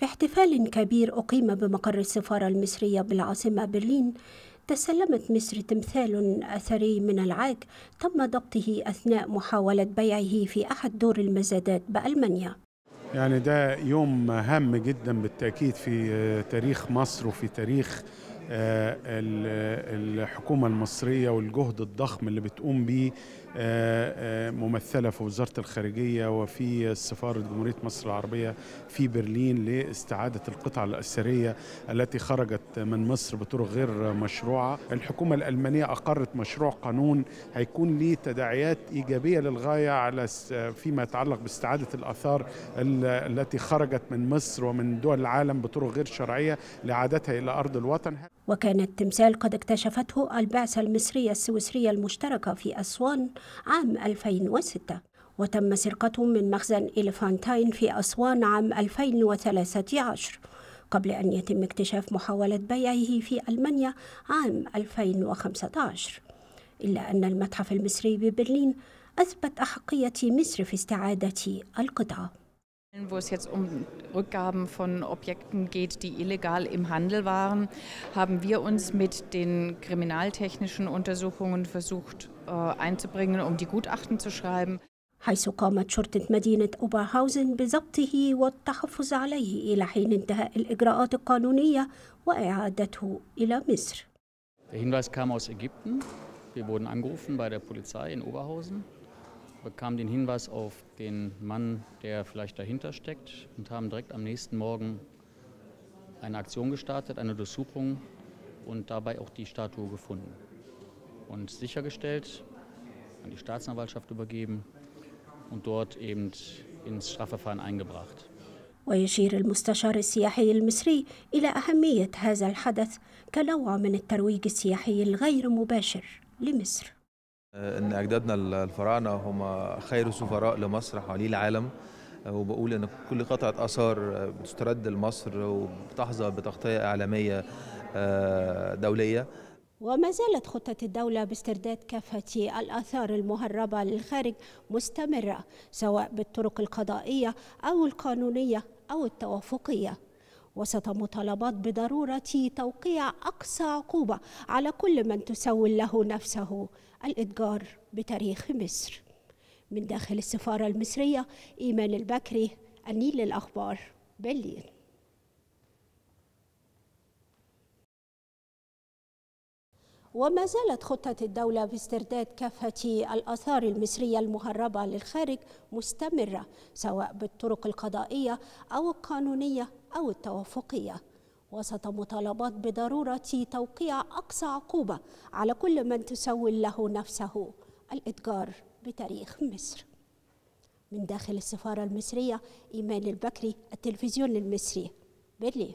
في احتفال كبير أقيم بمقر السفارة المصرية بالعاصمة برلين، تسلمت مصر تمثال أثري من العاج تم ضبطه أثناء محاولة بيعه في أحد دور المزادات بألمانيا. يعني ده يوم هام جدا بالتأكيد في تاريخ مصر وفي تاريخ الحكومة المصرية والجهد الضخم اللي بتقوم به ممثلة في وزارة الخارجية وفي سفارة جمهورية مصر العربية في برلين لاستعادة القطع الأثرية التي خرجت من مصر بطرق غير مشروعة. الحكومة الألمانية أقرت مشروع قانون هيكون له تداعيات إيجابية للغاية على فيما يتعلق باستعادة الآثار التي خرجت من مصر ومن دول العالم بطرق غير شرعية لإعادتها إلى أرض الوطن. وكان التمثال قد اكتشفته البعثة المصرية السويسرية المشتركة في أسوان عام 2006، وتم سرقته من مخزن إليفانتاين في أسوان عام 2013 قبل أن يتم اكتشاف محاولة بيعه في ألمانيا عام 2015. إلا أن المتحف المصري ببرلين أثبت أحقية مصر في استعادة القطعة. Wo es jetzt um Rückgaben von Objekten geht, die illegal im Handel waren, haben wir uns mit den kriminaltechnischen Untersuchungen versucht einzubringen, um die Gutachten zu schreiben. حيث قامت شرطة مدينة أوبرهاوزن بضبطه والتحفظ عليه إلى حين انتهاء الإجراءات القانونية وإعادته إلى مصر. Der Hinweis kam aus Ägypten. Wir wurden angerufen bei der Polizei in Oberhausen, bekamen den Hinweis auf den Mann, der vielleicht dahinter steckt, und haben direkt am nächsten Morgen eine Aktion gestartet, eine Durchsuchung und dabei auch die Statue gefunden und sichergestellt, an die Staatsanwaltschaft übergeben und dort eben ins Strafverfahren eingebracht. ويشير المستشار السياحي المصري إلى أهمية هذا الحدث كنوع من الترويج السياحي الغير مباشر لمصر. إن أجدادنا الفراعنة هم خير سفراء لمصر حوالين العالم، وبقول إن كل قطعة آثار بتسترد لمصر وبتحظى بتغطية إعلامية دولية. وما زالت خطة الدولة باسترداد كافة الآثار المهربة للخارج مستمرة، سواء بالطرق القضائية أو القانونية أو التوافقية، وسط مطالبات بضرورة توقيع أقصى عقوبة على كل من تسول له نفسه الإتجار بتاريخ مصر. من داخل السفارة المصرية، إيمان البكري، النيل للأخبار، برلين. وما زالت خطة الدولة باسترداد كافة الآثار المصرية المهربة للخارج مستمرة، سواء بالطرق القضائية أو القانونية أو التوافقية، وسط مطالبات بضرورة توقيع أقصى عقوبة على كل من تسول له نفسه الإتجار بتاريخ مصر. من داخل السفارة المصرية، إيمان البكري، التلفزيون المصري، برلين.